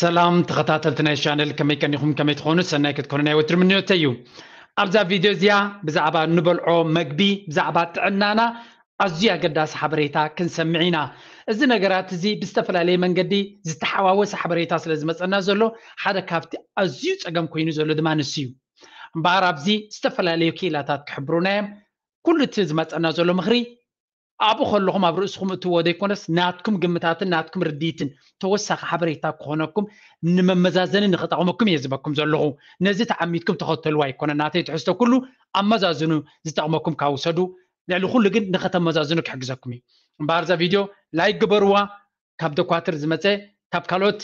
ሰላም ተኸታተልቲ ናይ ቻነል፣ ከመይ ቀኒኹም? ከመይ ትኾኑ? ሰናይ ክትኮኑ ናይ ወትሪ ምንዮተይ እዩ። ኣብዛ ቪድዮ እዚኣ ብዛዕባ እንበልዖ መግቢ፣ ብዛዕባ ጥዕናና ኣዝዩ ኣገዳሲ ሓበሬታ ክንሰምዕ ኢና። እዚ ነገራት እዚ ብዝተፈላለየ መንገዲ ዝተሓዋወሰ ሓበሬታ ስለ ዝመጸና ዘሎ፣ ሓደ ካብቲ ኣዝዩ ጸገም ኮይኑ ዘሎ ድማ ንሱ እዩ። እምበኣር ኣብዚ ዝተፈላለዩ ክኢላታት ክሕብሩና እዮም። ኩሉ እቲ ዝመጸና ዘሎ ምኽሪ ኣብኡ ከለኹም ኣብ ርእስኹም እትዎ ዘይኮነስ፣ ናትኩም ግምታትን ናትኩም ርድኢትን ተወሳኺ ሓበሬታ ክኾነኩም፣ ንመመዛዘኒ ንኽጠቕመኩም እየ ዝበኩም ዘለኹ። ነዚ ተዓሚትኩም ተኸተልዎ ኣይኮነ፣ ናተይ ትሕዝቶ ኩሉ ኣመዛዝኑ፣ ዝጠቕመኩም ካብ ውሰዱ። ልዕሊ ኩሉ ግን ንኸተመዛዝኑ ክሕግዘኩም እዩ። እምበኣር እዛ ቪድዮ ላይክ ግበርዋ። ካብ ደኳትር ዝመጸ፣ ካብ ካልኦት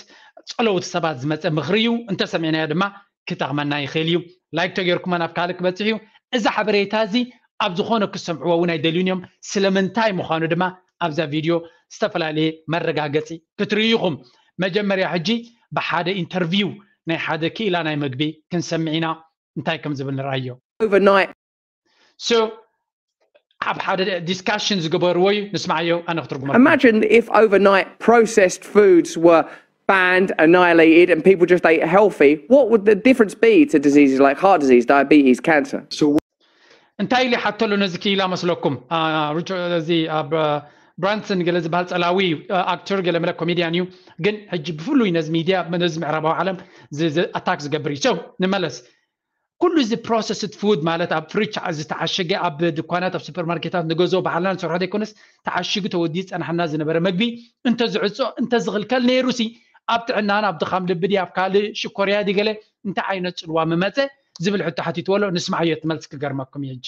ጸለውቲ ሰባት ዝመጸ ምኽሪ እዩ። እንተሰሚዕናዮ ድማ ክጠቕመና ይኽእል እዩ። ላይክ ተገይርኩማ ናብ ካልእ ክበጽሕ እዩ። እዚ ሓበሬታ እዚ ኣብ ዝኾነ ክሰምዕዎ እውን ኣይደልዩን እዮም። ስለምንታይ ምዃኑ ድማ ኣብዛ ቪድዮ ዝተፈላለየ መረጋገጺ ክትርእዩ ኢኹም። መጀመርያ ሕጂ ብሓደ ኢንተርቪው ናይ ሓደ ክኢላ ናይ መግቢ ክንሰምዕ ኢና። እንታይ ከም ዝብል ንርኣዮ። Overnight. So ኣብ ሓደ ዲስካሽን ዝገበርዎ እዩ፣ ንስማዓዮ፣ ኣነ ክትርጉመልኩም። Imagine if overnight processed foods were banned, annihilated, and people just ate healthy. What would the difference be to diseases like heart disease, diabetes, cancer? So እንታይ ኢሉ ይሓተሉ ነዚ ክኢላ መስለኩም? ሪቻርድ፣ እዚ ኣብ ብራንሰን ገለ ዝበሃል ጸላዊ እዩ፣ ኣክተር፣ ገለ መለ ኮሜድያን እዩ። ግን ሕጂ ብፍሉይ ነዚ ሚድያ፣ ነዚ ምዕራባዊ ዓለም ኣታክ ዝገብር እዩ። So ንመለስ። ኩሉ እዚ ፕሮሰስድ ፉድ ማለት ኣብ ፍሪጅ ዝተዓሸገ፣ ኣብ ድኳናት፣ ኣብ ሱፐርማርኬታት ንገዝኦ ባዕልና ንሰርሖ ዘይኮነስ፣ ተዓሺጉ ተወዲኡ ዝጸናሕና ዝነበረ መግቢ እንተዝዕጾ፣ እንተዝኽልከል ነይሩሲ፣ ኣብ ጥዕናና፣ ኣብ ድኻም ልቢ ድዩ፣ ኣብ ካልእ ሽኮርያ ድዩ፣ ገለ እንታይ ዓይነት ጽልዋ ምመጸ ዝብል ሕቶ ሓቲትዎ ኣሎ። ንስማዓዮ፣ እቲ መልሲ ክገርመኩም እዩ ሕጂ።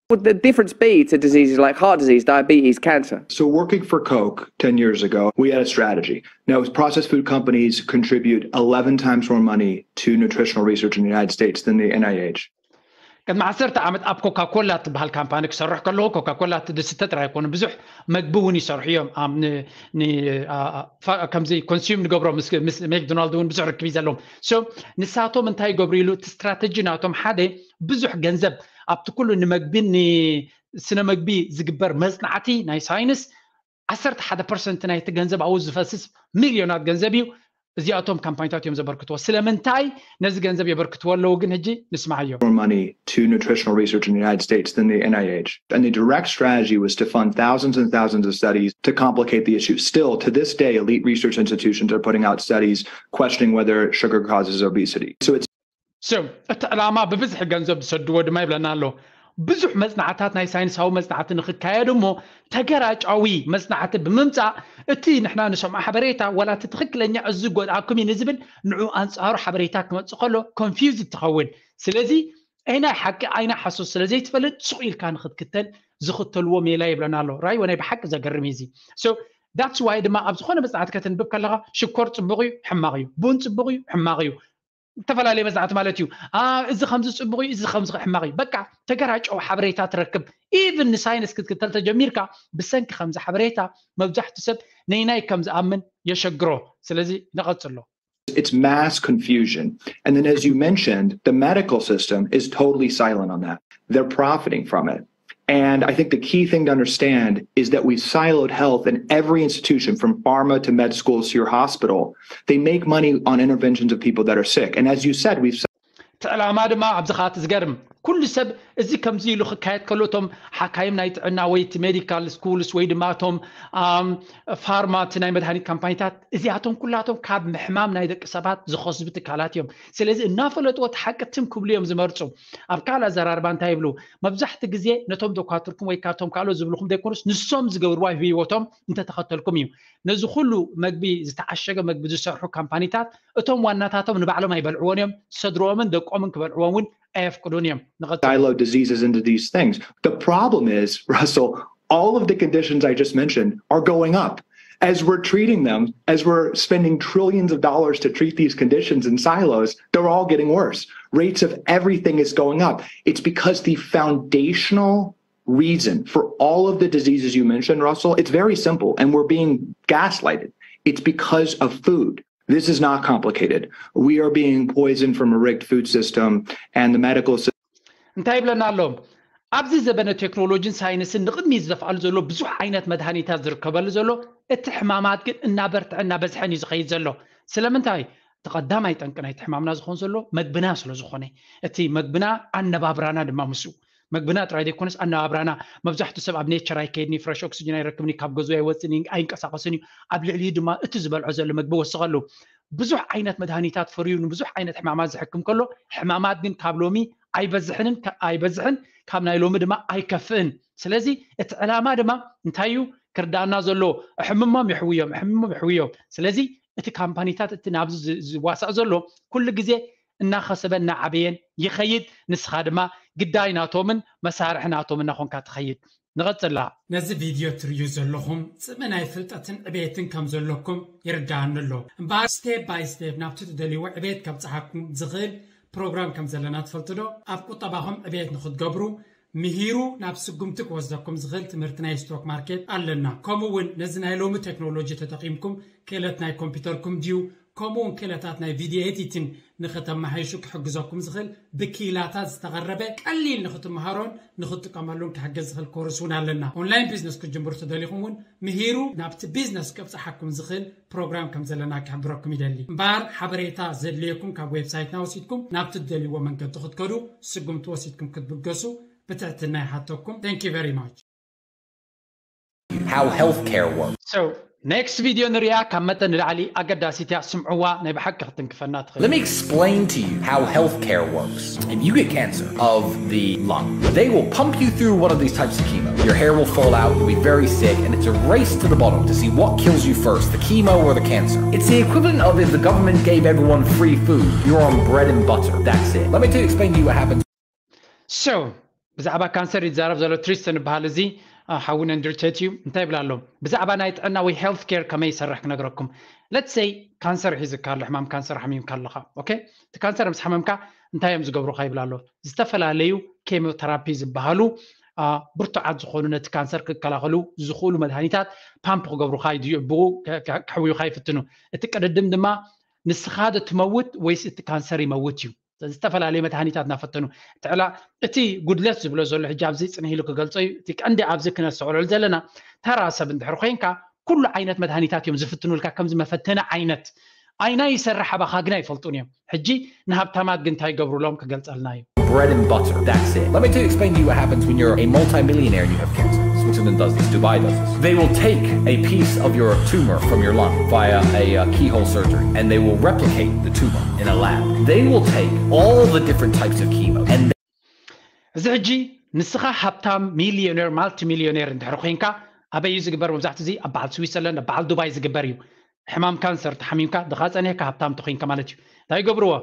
Would the difference be to diseases like heart disease, diabetes, cancer? So working for Coke ten years ago, we had a strategy. Now, processed food companies contribute eleven times more money to nutritional research in the United States than the N I H. ቅድሚ ዓሰርተ ዓመት ኣብ ኮካ ኮላ እትበሃል ካምፓኒ ክሰርሕ ከለኹ፣ ኮካ ኮላ እቲ ዝስተ ጥራይ ኣይኮኑን፣ ብዙሕ መግቢ እውን ይሰርሑ እዮም። ኣብ ን- ን- ኣ- ኣ- ፋ- ከምዚ ኮንሱም ንገብሮ ምስ ምስ ሜክዶናልድ እውን ብዙሕ ርክብ እዩ ዘለዎም። So ንሳቶም እንታይ ይገብሩ ኢሉ፣ እቲ ስትራተጂ ናቶም ሓደ ብዙሕ ገንዘብ ኣብቲ ኩሉ ንመግቢን ንስነ መግቢ ዝግበር መጽናዕቲ ናይ ሳይንስ ዓሰርተ ሓደ ፐርሰንት ናይቲ ገንዘብ ኣብኡ ዝፈስስ ሚልዮናት ገንዘብ እዩ። እዚኣቶም ካምፓኒታት እዮም ዘበርክትዎ። ስለምንታይ ነዚ ገንዘብ የበርክትዎ ኣለዉ ግን ሕጂ ንስማዓዮ። More money to nutritional research in the United States than the N I H. And the direct strategy was to fund thousands and thousands of studies to complicate the issue. Still, to this day, elite research institutions are putting out studies questioning whether sugar causes obesity. So it's So እቲ ዕላማ ብብዝሒ ገንዘብ ዝሰድዎ ድማ ይብለና ኣሎ። ብዙሕ መጽናዕታት፣ ናይ ሳይንሳዊ መጽናዕቲ ንኽካየድ እሞ ተገራጫዊ መጽናዕቲ ብምምጻእ፣ እቲ ንሕና ንሰምዖ ሓበሬታ ዋላ እቲ ትኽክለኛ እዚ ጎድኣኩም እዩ ንዝብል ንዑ ኣንጻሩ ሓበሬታ ክመጽእ ከሎ ኮንፊውዝ ትኸውን። ስለዚ ኣይናይ ሓቂ ኣይናይ ሓሶት ስለ ዘይትፈልጥ ሱቕ ኢልካ ንኽትክተል ዝኽተልዎ ሜላ ይብለና ኣሎ። ራይ ወናይ ብሓቂ ዘገርም እዩ እዚ። So that's why ድማ ኣብ ዝኾነ መጽናዕቲ ከተንብብ ከለኻ ሽኮር ጽቡቕ እዩ፣ ሕማቕ እዩ፣ ቡን ጽቡቕ እዩ፣ ሕማቕ እዩ፣ ዝተፈላለየ መጽናዕቲ ማለት እዩ። ኣ፣ እዚ ከምዚ ጽቡቕ እዩ፣ እዚ ከምዚ ሕማቕ እዩ። በቃ ተገራጨው ሓበሬታ ትረክብ። ኢቭን ንሳይንስ ክትክተል ተጀሚርካ ብሰንኪ ከምዚ ሓበሬታ መብዛሕቱ ሰብ ነይናይ ከም ዝኣምን የሸግሮ። ስለዚ ንቐጽሎ። It's mass confusion. And then, as you mentioned, the medical system is totally silent on that. They're profiting from it. And I think the key thing to understand is that we've siloed health in every institution, from pharma to med schools to your hospital. They make money on interventions of people that are sick. And as you said, we've እቲ ዕላማ ድማ ኣብዚ ኻት ዝገርም ኩሉ ሰብ እዚ ከምዚ ኢሉ ክካየድ ከሎ፣ እቶም ሓካይም ናይ ጥዕና ወይ እቲ ሜዲካል ስኩልስ ወይ ድማ እቶም ፋርማ፣ እቲ ናይ መድሃኒት ካምፓኒታት፣ እዚኣቶም ኩላቶም ካብ ምሕማም ናይ ደቂ ሰባት ዝኸስቡ ትካላት እዮም። ስለዚ እናፈለጥዎ እቲ ሓቂ ትም ክብሉ እዮም ዝመርፁ። ኣብ ካልእ ኣዘራርባ እንታይ ይብሉ? መብዛሕቲ ግዜ ነቶም ዶኳትርኩም ወይ ካብቶም ካልኦት ዝብልኹም ዘይኮኑስ ንሶም ዝገብርዋ ህይወቶም እንተተኸተልኩም እዩ። ነዚ ኩሉ መግቢ፣ ዝተዓሸገ መግቢ ዝሰርሑ ካምፓኒታት፣ እቶም ዋናታቶም ንባዕሎም ኣይበልዕዎን እዮም፣ ሰድርኦምን ደቆምን ክበልዕዎም እውን ኣየፍቅዱን እዮም። ንቐጽል። Silo diseases into these things. The problem is, Russell, all of the conditions I just mentioned are going up. As we're treating them, as we're spending trillions of dollars to treat these conditions in silos, they're all getting worse. Rates of everything is going up. It's because the foundational reason for all of the diseases you mentioned, Russell, it's very simple, and we're being gaslighted. It's because of food. This is not complicated. We are being poisoned from a rigged food system, and the medical system. እንታይ ይብለና ኣሎ? ኣብዚ ዘበነ ቴክኖሎጂን ሳይንስን ንቕድሚት ዝደፍኣሉ ዘሎ ብዙሕ ዓይነት መድሃኒታት ዝርከበሉ ዘሎ፣ እቲ ሕማማት ግን እናበርትዐ እናበዝሐን እዩ ዝኸይድ ዘሎ። ስለምንታይ? እቲ ቀዳማይ ጠንቂ ናይቲ ሕማምና ዝኾን ዘሎ መግብና ስለ ዝኾነ፣ እቲ መግብና ኣነባብራና ድማ ምስኡ፣ መግብና ጥራይ ዘይኮነስ ኣነባብራና። መብዛሕትኡ ሰብ ኣብ ኔቸር ኣይከይድን እዩ፣ ፍረሽ ኦክስጅን ኣይረክብን እዩ፣ ካብ ገዝኡ ኣይወፅን እዩ፣ ኣይንቀሳቐስን እዩ። ኣብ ልዕሊኡ ድማ እቲ ዝበልዖ ዘሎ መግቢ ወስኸሉ። ብዙሕ ዓይነት መድሃኒታት ፈርዩ ንብዙሕ ዓይነት ሕማማት ዝሕክም ከሎ፣ ሕማማት ግን ካብ ሎሚ ኣይበዝሕንን፣ ኣይበዝሕን፣ ካብ ናይ ሎሚ ድማ ኣይከፍእን። ስለዚ እቲ ዕላማ ድማ እንታይ እዩ ክርዳእና ዘሎ? እሕምሞም ይሕውዮም፣ እሕምሞም ይሕውዮም። ስለዚ እቲ ካምፓኒታት እቲ ናብዚ ዝዋሳእ ዘሎ ኩሉ ግዜ እናኸሰበን እናዓበየን ይኸይድ። ንስኻ ድማ ግዳይ ናቶምን መሳርሒ ናቶም እናኾንካ ትኸይድ። ንቐጽላ። ነዚ ቪድዮ ትርእዩ ዘለኹም ጽምእ ናይ ፍልጠትን ዕቤትን ከም ዘለኩም ይርዳኣኒ ኣሎ። እምበኣር ስቴፕ ባይ ስቴፕ ናብቲ ትደልይዎ ዕቤት ከብጽሓኩም ዝኽእል ፕሮግራም ከም ዘለና ትፈልጡ ዶ? ኣብ ቁጠባኹም ዕቤት ንኽትገብሩ ምሂሩ ናብ ስጉምቲ ክወስደኩም ዝኽእል ትምህርቲ ናይ ስቶክ ማርኬት ኣለና። ከምኡ እውን ነዚ ናይ ሎሚ ቴክኖሎጂ ተጠቒምኩም ክእለት ናይ ኮምፒውተርኩም ድዩ ከምኡ እውን ክእለታት ናይ ቪድዮ ኤዲቲን ንኽተመሓይሹ ክሕግዘኩም ዝኽእል ብኪላታት ዝተቐረበ ቀሊል ንኽትመሃሮን ንኽትጥቀመሉን ክሕግዝ ዝኽእል ኮርስ እውን ኣለና። ኦንላይን ቢዝነስ ክትጅምሩ ተደሊኹም እውን ምሂሩ ናብቲ ቢዝነስ ከብፅሓኩም ዝኽእል ፕሮግራም ከም ዘለና ክሕብረኩም ይደሊ። እምበኣር ሓበሬታ ዘድልየኩም ካብ ዌብሳይትና ወሲድኩም ናብቲ ትደልይዎ መንገዲ ክትከዱ ስጉምቲ ወሲድኩም ክትብገሱ ብትሕትና ይሓተኩም። Thank you very much። How healthcare works. So, next video ንሪኣ ካብ መጠን ንላዕሊ ኣገዳሲት እያ፣ ስምዕዋ፣ ናይ ብሓቂ ክትንክፈና ትኽእል። Let me explain to you how healthcare works. If you get cancer of the lung, they will pump you through one of these types of chemo. Your hair will fall out, you'll be very sick, and it's a race to the bottom to see what kills you first, the chemo or the cancer. It's the equivalent of if the government gave everyone free food, you're on bread and butter. That's it. Let me tell you, explain to you what happens. So ብዛዕባ ካንሰር ይዛረብ ዘሎ ትሪስተን ዝበሃል እዚ ሓዊ ነንድርቸት እዩ። እንታይ ይብል ኣሎ? ብዛዕባ ናይ ጥዕና ወይ ሄልት ኬር ከመይ ይሰርሕ ክነግረኩም። ለትስ ሰይ ካንሰር ሒዝካ ኣሎ፣ ሕማም ካንሰር ሓሚምካ ኣለኻ። ኦኬ፣ እቲ ካንሰር ምስ ሓመምካ እንታይ እዮም ዝገብሩኻ ይብል ኣሎ? ዝተፈላለዩ ኬሞተራፒ ዝበሃሉ ብርቱዓት ዝኾኑ ነቲ ካንሰር ክከላኸሉ ዝኽእሉ መድሃኒታት ፓምፕ ክገብሩኻ ይድዩ፣ ብኡ ከሕውዩኻ ይፍትኑ። እቲ ቅድድም ድማ ንስኻ ዶ ትመውት ወይስ እቲ ካንሰር ይመውት እዩ። ዝተፈላለዩ መድሃኒታት እናፈተኑ ትዕላ እቲ ጉድለት ዝብሎ ዘሎ ሕጂ ኣብዚ ፅንህ ኢሉ ክገልፆ እዩ። እቲ ቀንዲ ኣብዚ ክነስተውዕለሉ ዘለና ተራ ሰብ እንድሕር ኮይንካ ኩሉ ዓይነት መድሃኒታት እዮም ዝፍትኑልካ ከምዚ መፈተኒ ዓይነት። ኣይና ይሰርሕ ኣባኻ ግን ኣይፈልጡን እዮም። ሕጂ ንሃብታማት ግን እንታይ ይገብሩሎም ክገልፀልና እዩ። Bread and butter. That's it. Let me tell you, explain to you what happens when you're a multimillionaire and you have cancer. Switzerland does this. Dubai does this. They will take a piece of your tumor from your lung via a uh, keyhole surgery, and they will replicate the tumor in a lab. They will take all the different types of chemo and እዚ ሕጂ ንስኻ ሃብታም ሚሊዮነር ማልቲ ሚሊዮነር እንድሕር ኮይንካ ኣበይ እዩ ዝግበር? መብዛሕትኡ እዚ ኣብ በዓል ስዊትዘርላንድ ኣብ በዓል ዱባይ ዝግበር እዩ። ሕማም ካንሰር ተሓሚምካ ድኻ ጸኒሕካ ሃብታም ተኮይንካ ማለት እዩ። እንታይ ይገብርዎ?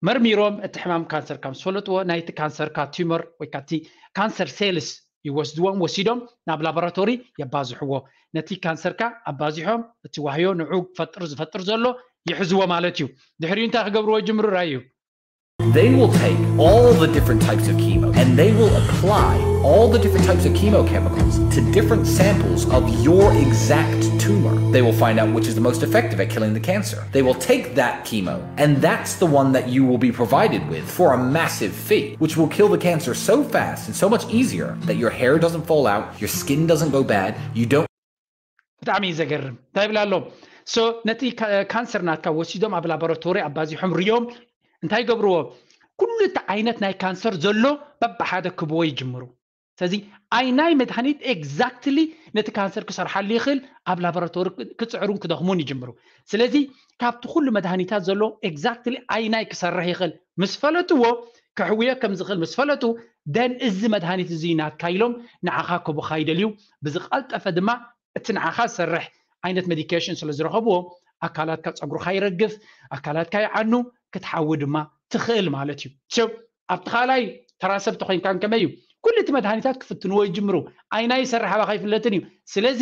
መርሚሮም እቲ ሕማም ካንሰርካ ምስ ፈለጥዎ ናይቲ ካንሰርካ ቲመር ወይ እቲ ካንሰር ሴልስ ይወስድዎም፣ ወሲዶም ናብ ላቦራቶሪ የባዝሕዎ። ነቲ ካንሰርካ ኣባዚሖም እቲ ዋህዮ ንዑ ክፈጥር ዝፈጥር ዘሎ ይሕዝዎ ማለት እዩ። ድሕሪኡ እንታይ ክገብርዎ ይጅምሩ? ራእዩ They will take all the different types of chemo and they will apply all the different types of chemochemicals to different samples of your exact tumor. They will find out which is the most effective at killing the cancer. They will take that chemo and that's the one that you will be provided with for a massive fee, which will kill the cancer so fast and so much easier that your hair doesn't fall out, your skin doesn't go bad, you don't ብጣዕሚ እዩ ዘገርም። እንታይ ይብል ኣሎ? So ነቲ ካንሰር ናትካ ወሲዶም ኣብ ላቦራቶሪ ኣባዚሖም ርዮም እንታይ ይገብርዎ? ኩሉ እቲ ዓይነት ናይ ካንሰር ዘሎ በብሓደ ክብዎ ይጅምሩ። ስለዚ ኣይናይ መድሃኒት ኤግዛክትሊ ነቲ ካንሰር ክሰርሓሉ ይኽእል ኣብ ላቦራቶሪ ክፅዕሩን ክደኽሙን ይጅምሩ። ስለዚ ካብቲ ኩሉ መድሃኒታት ዘሎ ኤግዛክትሊ ኣይናይ ክሰርሕ ይኽእል ምስ ፈለጥዎ፣ ክሕውዮ ከም ዝኽእል ምስ ፈለጡ፣ ደን እዚ መድሃኒት እዚ ናትካ ኢሎም ንዓኻ ክቡኻ ይደልዩ። ብዝቐልጠፈ ድማ እቲ ንዓኻ ዝሰርሕ ዓይነት ሜዲኬሽን ስለ ዝረኸብዎ ኣካላትካ ፀጉርካ ይረግፍ፣ ኣካላትካ ይዓኑ፣ ክትሓዊ ድማ ትኽእል ማለት እዩ። So ኣብቲ ካልኣይ ተራ ሰብ ተኮይንካ ከመይ እዩ? ኩሉ እቲ መድሃኒታት ክፍትንዎ ይጅምሩ። ኣይና ይሰርሕ ኣባኻ ይፍለጥን እዩ። ስለዚ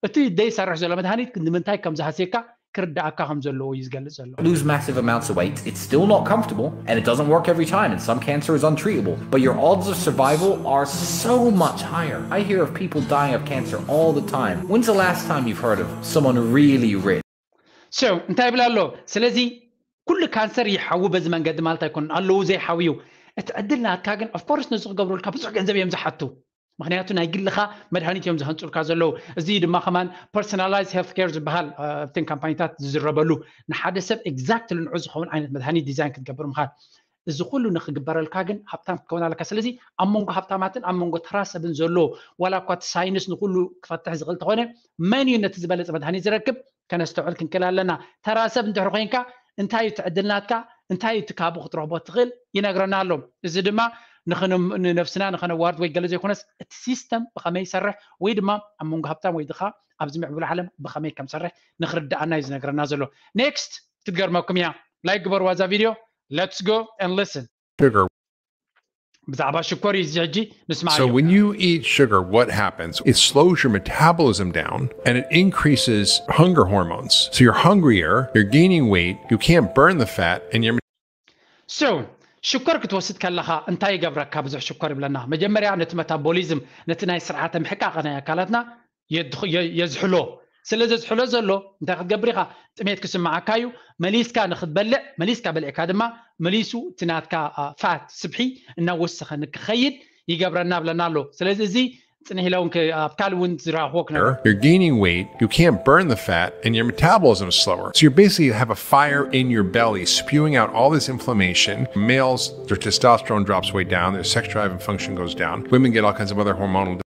እቲ ዘይሰርሕ ዘሎ መድሃኒት ንምንታይ ከም ዝሃስየካ ክርዳኣካ ከም ዘለዎ እዩ ዝገልጽ ዘሎ። Lose massive amounts of weight. It's still not comfortable and it doesn't work every time and some cancer is untreatable, but your odds of survival are so much higher. I hear of people dying of cancer all the time. When's the last time you've heard of someone really rich? So እንታይ ይብል ኣሎ? ስለዚ ኩሉ ካንሰር ይሓዊ በዚ መንገዲ ማለት ኣይኮነን። ኣለዉ ዘይሓውዩ። እቲ ዕድል ናትካ ግን of course ነዚ ክገብሩልካ ብዙሕ ገንዘብ እዮም ዝሓቱ። ምክንያቱ ናይ ግልኻ መድሃኒት እዮም ዝሃንፁልካ ዘለዉ። እዚ ድማ ከማን personalized health care ዝበሃል ኣብተን ካምፓኒታት ዝዝረበሉ ንሓደ ሰብ exactly ንዑ ዝኸውን ዓይነት መድሃኒት ዲዛይን ክትገብር ምኻድ። እዚ ኩሉ ንክግበረልካ ግን ሃብታም ክትከውን ኣለካ። ስለዚ ኣብ መንጎ ሃብታማትን ኣብ መንጎ ተራ ሰብን ዘሎ ዋላ እኳ እቲ ሳይንስ ንኩሉ ክፈትሕ ዝኽእል ተኾነ መን እዩ ነቲ ዝበለፀ መድሃኒት ዝረክብ ከነስተውዕል ክንክእል ኣለና። ተራ ሰብ እንድሕር ኮይንካ እንታይ እዩ ትዕድል ናትካ እንታይ እዩ ትካቡ ክትረኽቦ ትኽእል ይነግረና ኣሎ። እዚ ድማ ንነፍስና ንኸነዋርድ ወይ ገለ ዘይኮነስ እቲ ሲስተም ብኸመይ ይሰርሕ ወይ ድማ ኣብ መንጎ ሃብታም ወይ ድኻ ኣብዚ ምዕቡል ዓለም ብኸመይ ከም ዝሰርሕ ንክርድኣና እዩ ዝነግረና ዘሎ። ኔክስት ክትገርመኩም እያ። ላይክ ግበርዋ እዛ ቪድዮ። Let's go and listen. Sugar. ብዛዕባ ሽኮር እዩ እዚ ሕጂ ንስማዕ። So when you eat sugar, what happens? It slows your metabolism down and it increases hunger hormones. So you're hungrier, you're gaining weight, you can't burn the fat, and your So ሽኮር ክትወስድ ከለኻ እንታይ ይገብረካ? ብዙሕ ሽኮር ይብለና። መጀመርያ ነቲ መታቦሊዝም ነቲ ናይ ስርዓተ ምሕቃቕ ናይ ኣካላትና የዝሕሎ። ስለ ዘዝሕሎ ዘሎ እንታይ ክትገብር ኢኻ? ጥሜት ክስምዓካ እዩ። መሊስካ ንክትበልዕ መሊስካ በሊዕካ ድማ መሊሱ እቲ ናትካ ፋት ስብሒ እናወሰኸ ንክኸይድ ይገብረና ብለና ኣሎ። ስለዚ እዚ ጽንሕ ኢለ እውን ኣብ ካልእ እውን ዝረኣኽዎ ክነግር You're gaining weight, you can't burn the fat, and your metabolism is slower. So you basically have a fire in your belly spewing out all this inflammation. Males, their testosterone drops way down, their sex drive and function goes down. Women get all kinds of other hormonal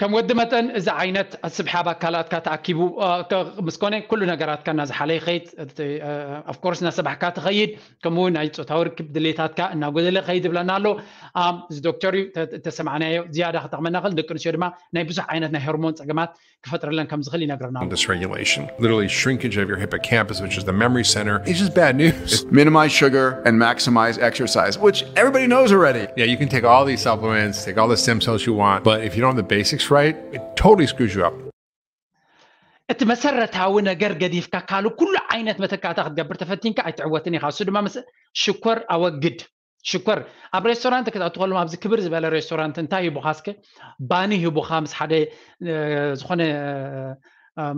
ከም ወዲ መጠን እዚ ዓይነት ስብሓብ ኣካላትካ ተኣኪቡ ምስ ኮነ ኩሉ ነገራትካ እናዝሓለ ይኸይድ። ኦፍኮርስ እናሰባሕካ ትኸይድ። ከምኡ እውን ናይ ፆታዊ ርክብ ድሌታትካ እናጎደለ ይኸይድ ይብለና ኣሎ። እዚ ዶክተር እዩ ተሰማዕናዮ ዝያዳ ክጠቕመና ክእል። ደቂ ኣንስትዮ ድማ ናይ ብዙሕ ዓይነት ናይ ሆርሞን ፀገማት ክፈጥረለን ከም ዝኽእል ይነግረና ኣሎ። Dysregulation, literally shrinkage of your hippocampus, which is the memory center. It's just bad news. Minimize sugar and maximize exercise, which everybody knows already. Yeah, you can take all these supplements, take all the stem cells you want, but if you don't have the basics right, it totally screws you up. እቲ መሰረታዊ ነገር ገዲፍካ ካልእ ኩሉ ዓይነት መተካእታ ክትገብር ተፈቲንካ ኣይትዕወትን ኢኻ። እሱ ድማ ምስ ሽኮር ኣወግድ። ሽኮር ኣብ ሬስቶራንት ክትኣቱ ከለኹም ኣብዚ ክብር ዝበለ ሬስቶራንት እንታይ ሂቡኻ እስከ? ባኒ ሂቡኻ ምስ ሓደ ዝኾነ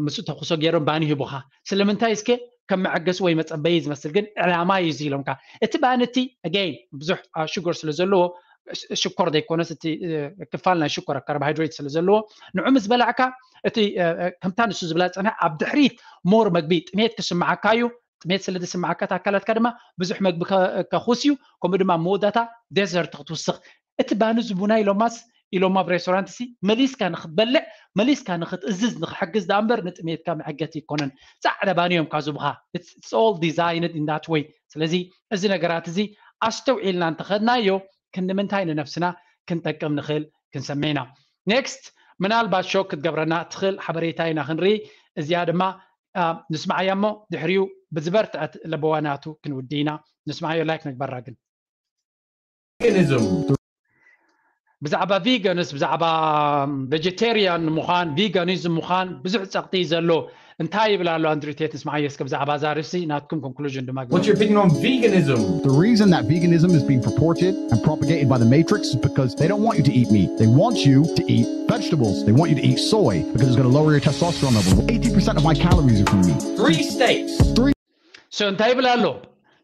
ምስኡ ተኩሶ ገይሮም ባኒ ሂቡኻ። ስለምንታይ እስከ? ከም መዐገሲ ወይ መጸበዪ ዝመስል ግን ዕላማ እዩ እዚ ኢሎምካ። እቲ ባኒ እቲ ኣገይን ብዙሕ ሽጎር ስለ ዘለዎ ሽኮር ዘይኮነስ እቲ ክፋል ናይ ሽኮር ካርቦሃይድሬት ስለ ዘለዎ ንዑ ምስ በላዕካ እቲ ከምታ ንሱ ዝብላ ዝጸንሐ ኣብ ድሕሪት ሞር መግቢ ጥሜት ክስምዓካ እዩ። ጥሜት ስለ ዝስምዓካ ኣካላትካ ድማ ብዙሕ መግቢ ከኹስ እዩ። ከምኡ ድማ መወዳታ ዴዘርት ክትውስኽ እቲ ባኒ ዝቡና ኢሎማስ ኢሎም ኣብ ሬስቶራንት ሲ መሊስካ ንክትበልዕ መሊስካ ንክትእዝዝ ንክሕግዝ ደኣ እምበር ንጥሜትካ መዐገቲ ኣይኮነን። ጻዕዳ ባኒ እዮም ካብ ዝቡኻ። It's all designed in that way። ስለዚ እዚ ነገራት እዚ ኣስተውዒልና እንተኸድናዮ ክንዲ ምንታይ ንነፍስና ክንጠቅም ንኽእል ክንሰመ ኢና። ኔክስት ምናልባት ሾክ ክትገብረና ትኽእል ሓበሬታ ኢና ክንርኢ። እዚኣ ድማ ንስማዓያ እሞ ድሕሪኡ ብዝበርትዐት ለበዋናቱ ክንውዲ ኢና። ንስማዓዮ ላይክ ንግበራ ግን ብዛዕባ ቪጋንስ ብዛዕባ ቬጀቴርያን ምዃን ቪጋኒዝም ምዃን ብዙሕ ጸቕጢ ዘሎ እንታይ ይብል ኣሎ ኣንድሪው ቴት ንስማዓዮ እስከ ብዛዕባ እዛ ርእሲ ናትኩም ኮንክሉዥን ድማ ግበሩ። What's your opinion on veganism? The reason that veganism is being purported and propagated by the Matrix is because they don't want you to eat meat. They want you to eat vegetables. They want you to eat soy because it's going to lower your testosterone level. Eighty percent of my calories are from meat. Three states. So እንታይ ይብል ኣሎ?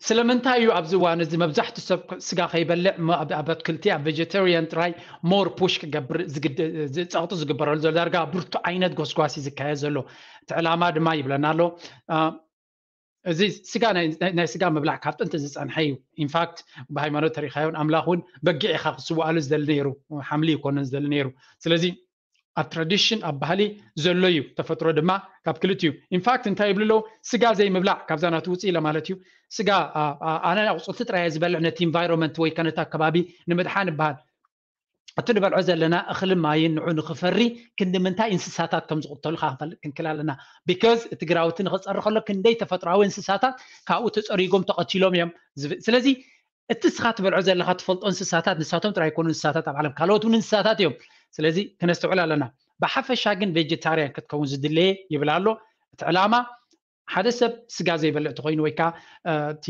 ስለምንታይ እዩ ኣብዚ እዋን እዚ መብዛሕትኡ ሰብ ስጋ ከይበልዕ ኣብ ኣትክልቲ ኣብ ቬጀቴርያን ጥራይ ሞር ፑሽ ክገብር ጸቕጢ ዝግበረሉ ዘሎ ዳርጋ ብርቱ ዓይነት ጎስጓስ እዩ ዝካየድ ዘሎ። እቲ ዕላማ ድማ ይብለና ኣሎ እዚ ስጋ ናይ ስጋ ምብላዕ ካብ ጥንቲ ዝፀንሐ እዩ። ኢንፋክት ብሃይማኖት ተሪኻዮን ኣምላኽ እውን በጊዕ ኢኻ ክስዋኣሉ ዝደሊ ነይሩ፣ ሓምሊ ይኮነን ዝደሊ ነይሩ። ስለዚ ኣብ ትራዲሽን ኣብ ባህሊ ዘሎ እዩ። ተፈጥሮ ድማ ካብ ክልት እዩ። ኢንፋክት እንታይ ይብሉ ኣለዉ? ስጋ ዘይምብላዕ ካብዛ ናቱ ውፅእ ኢለ ማለት እዩ። ስጋ ኣነ ኣቁፅልቲ ጥራይ ዝበልዕ ነቲ ኢንቫይሮንመንት ወይ ከነታ ከባቢ ንምድሓን ይበሃል። እቲ ንበልዖ ዘለና እኽሊ ማይን ንዑ ንክፈሪ ክንዲ ምንታይ እንስሳታት ከም ዝቕተሉ ክንፈልጥ ክንክል ኣለና። ቢካዝ እቲ ግራውቲ ንክፀሪ ከሎ ክንደይ ተፈጥሮዊ እንስሳታት ካብኡ ተፀሪጎም ተቐቲሎም እዮም። ስለዚ እቲ እስኻ ትበልዖ ዘለኻ ትፈልጦ እንስሳታት ንሳቶም ጥራይ ይኮኑ እንስሳታት ኣብ ዓለም ካልኦት እውን እንስሳታት እዮም። ስለዚ ክነስተውዕል ኣለና። ብሓፈሻ ግን ቬጀታርያን ክትከውን ዝድለየ ይብል ኣሎ። እቲ ዕላማ ሓደ ሰብ ስጋ ዘይበልዕ ተኮይኑ ወይ ከዓ እቲ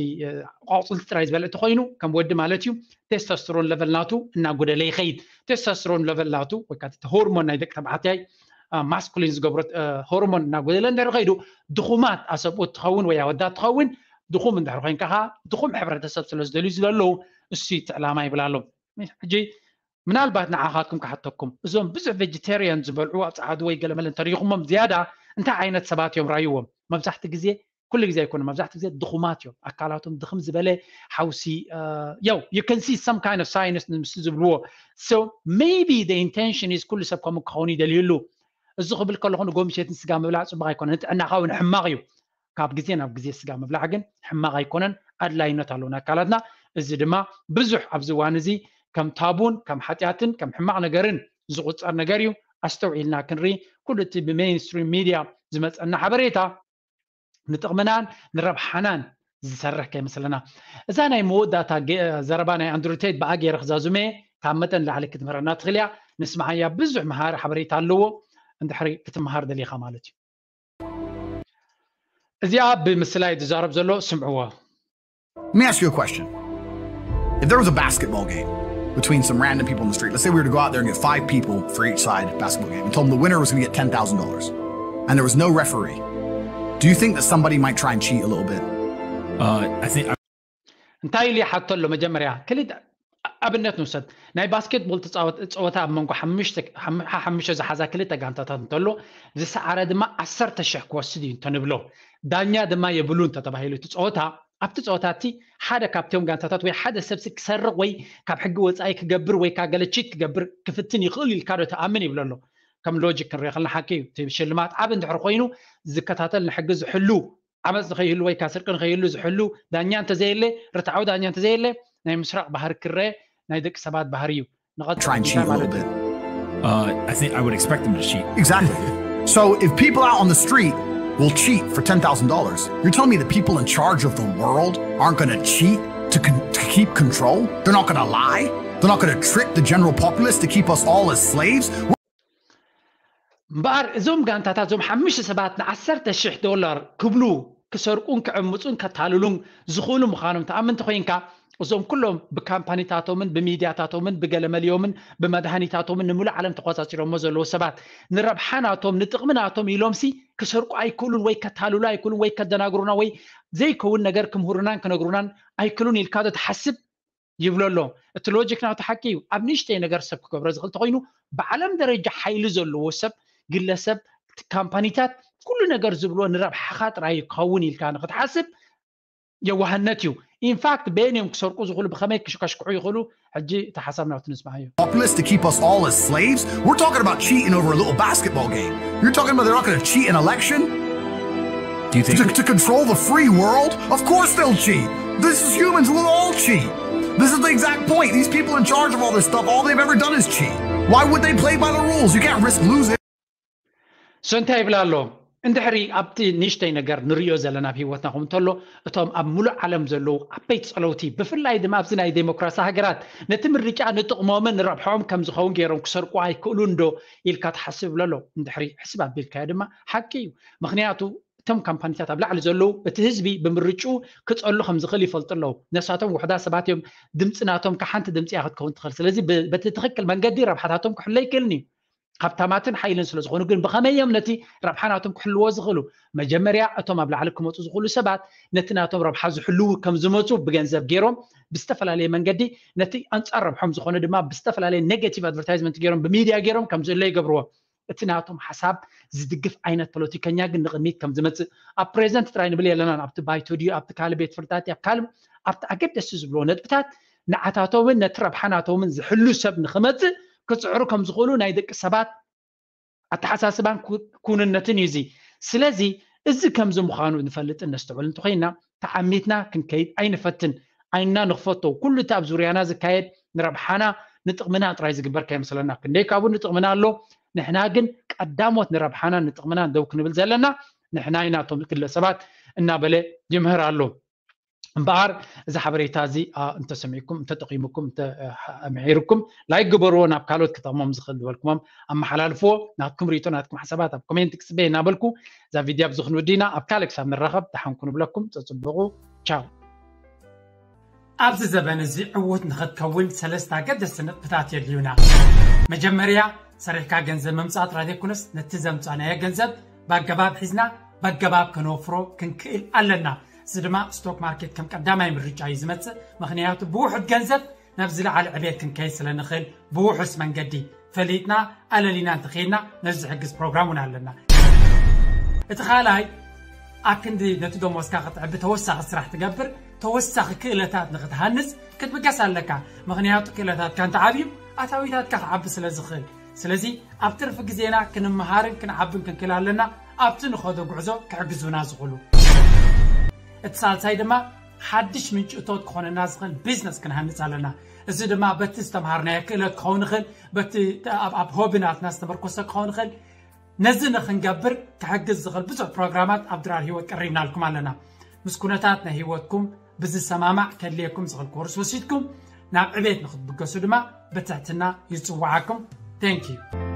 ቆፅልቲ ጥራይ ዝበልዕ ተኮይኑ ከም ወዲ ማለት እዩ ቴስቶስትሮን ለቨል ናቱ እናጎደለ ይኸይድ። ቴስቶስትሮን ለቨል ናቱ ወይ ከዓ ሆርሞን ናይ ደቂ ተባዕትያይ ማስኩሊን ዝገብሮ ሆርሞን እናጎደለ እንድሕር ከይዱ ድኹማት ኣሰብኡት ትኸውን ወይ ኣወዳት ትኸውን ድኹም እንድሕር ኮይንካ ከዓ ድኹም ሕብረተሰብ ስለ ዝደልዩ ዝለለዉ እሱ እቲ ዕላማ ይብል ኣሎ። ሕጂ ምናልባት ንዓኻትኩም ክሓተኩም፣ እዞም ብዙሕ ቬጀቴርያን ዝበልዑ ኣብ ጸዓዱ ወይ ገለመለ እንተሪኹሞም ዝያዳ እንታይ ዓይነት ሰባት እዮም ራይዎም? መብዛሕቲ ግዜ፣ ኩሉ ግዜ ኣይኮነ፣ መብዛሕቲ ግዜ ድኹማት እዮም። ኣካላቶም ድኽም ዝበለ ሓውሲ፣ ያው you can see some kind of sinus ምስ ዝብልዎ። So maybe the intention is ኩሉ ሰብ ከምኡ ክኸውን ይደልዩ ኣለዉ። እዚ ክብል ከለኹ ንጎሚሸትን ስጋ ምብላዕ ጽቡቕ ኣይኮነን፣ ንጥዕናኻ እውን ሕማቕ እዩ። ካብ ግዜ ናብ ግዜ ስጋ ምብላዕ ግን ሕማቕ ኣይኮነን፣ ኣድላይነት ኣለዎ ንኣካላትና። እዚ ድማ ብዙሕ ኣብዚ እዋን እዚ ከም ታቡን ከም ሓጢኣትን ከም ሕማቕ ነገርን ዝቑጸር ነገር እዩ። ኣስተውዒልና ክንርኢ፣ ኩሉ እቲ ብሜይንስትሪም ሚድያ ዝመጸና ሓበሬታ ንጥቕምናን ንረብሓናን ዝሰርሕ ከይመስለና። እዛ ናይ መወዳእታ ገ- ዘረባ ናይ ኣንድሩ ቴይት ብኣ ገይረ ክዛዙመ ካብ መጠን ላዕሊ ክትምህረና ትኽእል እያ። ንስምዓያ፣ ብዙሕ መሃሪ ሓበሬታ ኣለዎ። እንድሕሪ ክትመሃር ደሊኻ ማለት እዩ። እዚኣ ብምስላ እዩ ዝዛረብ ዘሎ፣ ስምዕዎ። Let me ask you a question. If there was a basketball game between some random people in the street, let's say we were to go out there and get five people for each side basketball game and told them the winner was going to get ten thousand dollars and there was no referee, do you think that somebody might try and cheat a little bit? Uh, I think I, እንታይ ኢሉ ይሓቶ ኣሎ? መጀመርያ ክልተ ኣብነት ንውሰድ። ናይ ባስኬትቦል ተፃወት- ፀወታ ኣብ መንጎ ሓሙሽተ ሓም- ሓ- ሓሙሽተ ዝሓዛ ክልተ ጋንታታት እንተሎ፣ ዝሰዓረ ድማ ዓሰርተ ሽሕ ክወስድ እዩ እንተንብሎ፣ ዳኛ ድማ የብሉ እንተተባሂሉ እቲ ፀወታ፣ ኣብቲ ፀወታ እቲ ሓደ ካብቶም ጋንታታት ወይ ሓደ ሰብሲ ክሰርቕ ወይ ካብ ሕጊ ወፃኢ ክገብር ወይ ካገለ ቺት ክገብር ክፍትን ይኽእል ኢልካ ዶ ትኣምን ይብሎ ኣሎ። ከም ሎጂክ ክንሪኦ ከለና ሓቂ እዩ። እቲ ሽልማት ዓብ እንድሕር ኮይኑ ዝከታተል ንሕጊ ዝሕሉ ዓመፅ ንኸይህሉ ወይ ካ ስርቂ ንኸይህሉ ዝሕሉ ዳኛ እንተዘየለ፣ ርትዓዊ ዳኛ እንተዘየለ ናይ ምስራቕ ባህሪ ክረአ ናይ ደቂ ሰባት ባህሪ እዩ። ንቐፅል Try and እንታይ cheat a ማለት little እዩ? Bit. uh, I think I would expect them to cheat. Exactly. So if people out on the street will cheat for ten thousand dollars, you're telling me the people in charge of the world aren't going to cheat to, con- to keep control? They're not going to lie? They're not going to trick the general populace to keep us all as slaves? እምበኣር እዞም ጋንታታት እዞም ሓሙሽተ ሰባት ንዓሰርተ ሽሕ ዶላር ክብሉ ክሰርቁን ክዕምፁን ከታልሉን ዝኽእሉ ምዃኖም ተኣምን እንተኮይንካ፣ እዞም ኩሎም ብካምፓኒታቶምን ብሚድያታቶምን ብገለመሊዮምን ብመድሃኒታቶምን ንሙሉእ ዓለም ተቆፃፂሮሞ ዘለዉ ሰባት ንረብሓ ናቶም ንጥቕሚ ናቶም ኢሎምሲ ክሰርቁ ኣይክእሉን ወይ ከታልሉ ኣይክእሉን ወይ ከደናግሩና ወይ ዘይከውን ነገር ክምህሩናን ክነግሩናን ኣይክእሉን ኢልካ ዶ ትሓስብ ይብሎ ኣሎ። እቲ ሎጂክ ናቱ ሓቂ እዩ። ኣብ ንእሽተይ ነገር ሰብ ክገብሮ ዝኽእል ተኮይኑ ብዓለም ደረጃ ሓይሊ ዘለዎ ሰብ፣ ግለሰብ፣ ካምፓኒታት ኩሉ ነገር ዝብልዎ ንረብሓኻ ጥራይ ክኸውን ኢልካ ንክትሓስብ የዋህነት እዩ። ኢንፋክት በየን እዮም ክሰርቁ ዝኽእሉ፣ ብኸመይ ክሽከሽክሑ ይኽእሉ? ሕጂ እቲ ሓሳብ ናቱ ንስማዓዮ። Populace to keep us all as slaves? We're talking about cheating over a little basketball game. You're talking about they're not going to cheat an election? Do you think? To, to control the free world? Of course they'll cheat. This is humans, we'll all cheat. This is the exact point. These people in charge of all this stuff, all they've ever done is cheat. Why would they play by the rules? You can't risk losing. So እንታይ ይብል ኣሎ? እንድሕሪ ኣብቲ ንእሽተይ ነገር ንሪኦ ዘለና ኣብ ህይወትና ከም እንተሎ፣ እቶም ኣብ ሙሉእ ዓለም ዘለዉ ዓበይቲ ፀለውቲ፣ ብፍላይ ድማ ኣብዚ ናይ ዴሞክራሲ ሃገራት፣ ነቲ ምርጫ ንጥቕሞምን ንረብሖም ከም ዝኸውን ገይሮም ክሰርቁ ኣይክእሉን ዶ ኢልካ ትሓስብ ይብሎ ኣሎ። እንድሕሪ ሕስብ ኣቢልካዮ ድማ ሓቂ እዩ። ምክንያቱ እቶም ካምፓኒታት ኣብ ላዕሊ ዘለዉ እቲ ህዝቢ ብምርጭኡ ክፀሉ ከም ዝኽእል ይፈልጡ ኣለዉ። ነሳቶም ውሕዳት ሰባት እዮም፣ ድምፂ ናቶም ከሓንቲ ድምፂ እያ ክትከውን ትኽእል። ስለዚ ብ- በቲ ትኽክል መንገዲ ረብሓታቶም ክሕሎ ኣይክእልን እዩ። ሃብታማትን ሓይልን ስለ ዝኾኑ ግን ብኸመይ እዮም ነቲ ረብሓ ናቶም ክሕልዎ ዝኽእሉ? መጀመርያ እቶም ኣብ ላዕሊ ክመፁ ዝኽእሉ ሰባት ነቲ ናቶም ረብሓ ዝሕልዉ ከም ዝመፁ ብገንዘብ ገይሮም ብዝተፈላለየ መንገዲ ነቲ ኣንፃር ረብሖም ዝኾነ ድማ ብዝተፈላለየ ኔጋቲቭ ኣድቨርታይዝመንት ገይሮም ብሚድያ ገይሮም ከም ዝእለ ይገብርዎ። እቲ ናቶም ሓሳብ ዝድግፍ ዓይነት ፖለቲከኛ ግን ንቕድሚት ከም ዝመፅእ ኣብ ፕሬዚደንት ጥራይ ንብል የለናን። ኣብቲ ባይቶ ድዩ ኣብቲ ካልእ ቤት ፍርድታት ኣብ ካልእ ኣብቲ ኣገደስቲ ዝብልዎ ነጥብታት ንዓታቶምን ነቲ ረብሓ ናቶምን ዝሕሉ ሰብ ንኽመፅእ ክፅዕሩ ከም ዝኽእሉ ናይ ደቂ ሰባት ኣተሓሳስባን ኩ- ኩንነትን እዩ እዚ። ስለዚ እዚ ከምዚ ምዃኑ ንፈልጥን ነስተውዕል እንተኮይና ተዓሚትና ክንከይድ ኣይንፈትን። ዓይንና ንክፈቶ። ኩሉ እቲ ኣብ ዙርያና ዝካየድ ንረብሓና ንጥቕምና ጥራይ ዝግበር ከይመስለና። ክንደይ ካብኡ ንጥቕምና ኣሎ። ንሕና ግን ቀዳሞት ንረብሓናን ንጥቕምናን ደው ክንብል ዘለና ንሕና ኢና፣ እቶም ግለሰባት እናበለ ይምህር ኣሎ። እምበኣር እዚ ሓበሬታ እዚ ኣ፣ እንተሰሚዕኩም እንተጠቂሙኩም እንተ እ፣ ኣምሒርኩም ላይክ ግበርዎ፣ ናብ ካልኦት ክጠቕሞም ዝኽእል ዝበልኩሞም ኣመሓላልፍዎ። ናትኩም ርእይቶ ናትኩም ሓሳባት ኣብ ኮሜንት ክፅበየ እናበልኩ እዛ ቪድዮ ኣብዚ ክንውድእ ኢና። ኣብ ካልእ ክሳብ ንራኸብ ደሓን ኩኑ ብለኩም። ፀፅብቑ። ቻው። ኣብዚ ዘበን እዚ ዕዉት ንኽትከውን ሰለስተ ኣገደስቲ ነጥብታት የድልዩና። መጀመርያ ሰሪሕካ ገንዘብ ምምፃእ ጥራይ ዘይኮነስ ነቲ ዘምፃእናዮ ገንዘብ ብኣገባብ ሒዝና ብኣገባብ ከነወፍሮ ክንክእል ኣለና። እዚ ድማ ስቶክ ማርኬት ከም ቀዳማይ ምርጫ እዩ ዝመፅእ። ምኽንያቱ ብውሑድ ገንዘብ ናብ ዝለዓለ ዕቤት ክንከይድ ስለ ንኽእል ብውሑስ መንገዲ ፈሊጥና ኣለሊና እንተኸይድና ነዚ ዝሕግዝ ፕሮግራም እውን ኣለና። እቲ ካልኣይ ኣብ ክንዲ ነቲ ደሞዝካ ክትዕቢ ተወሳኺ ስራሕ ትገብር ተወሳኺ ክእለታት ንክትሃንፅ ክትብገስ ኣለካ። ምክንያቱ ክእለታትካ እንተዓብዩ ኣታዊታትካ ክዓቢ ስለ ዝኽእል። ስለዚ ኣብ ትርፊ ግዜና ክንመሃርን ክንዓብን ክንክእል ኣለና። ኣብቲ ንኸዶ ጉዕዞ ክሕግዙና ዝኽእሉ እቲ ሳልሳይ ድማ ሓድሽ ምንጭ እቶት ክኾነና ዝኽእል ቢዝነስ ክንሃንፅ ኣለና። እዚ ድማ በቲ ዝተምሃርናዮ ክእለት ክኸውን ይኽእል፣ በቲ ኣብ ሆቢ ናትና ዝተመርኮሰ ክኸውን ይኽእል። ነዚ ንክንገብር ክሕግዝ ዝኽእል ብዙሕ ፕሮግራማት ኣብ ድራር ህይወት ቀሪብናልኩም ኣለና። ምስ ኩነታት ናይ ህይወትኩም ብዝሰማማዕ ከድልየኩም ዝኽእል ኮርስ ወሲድኩም ናብ ዕቤት ንክትብገሱ ድማ ብትሕትና ይፅዋዓኩም። Thank you።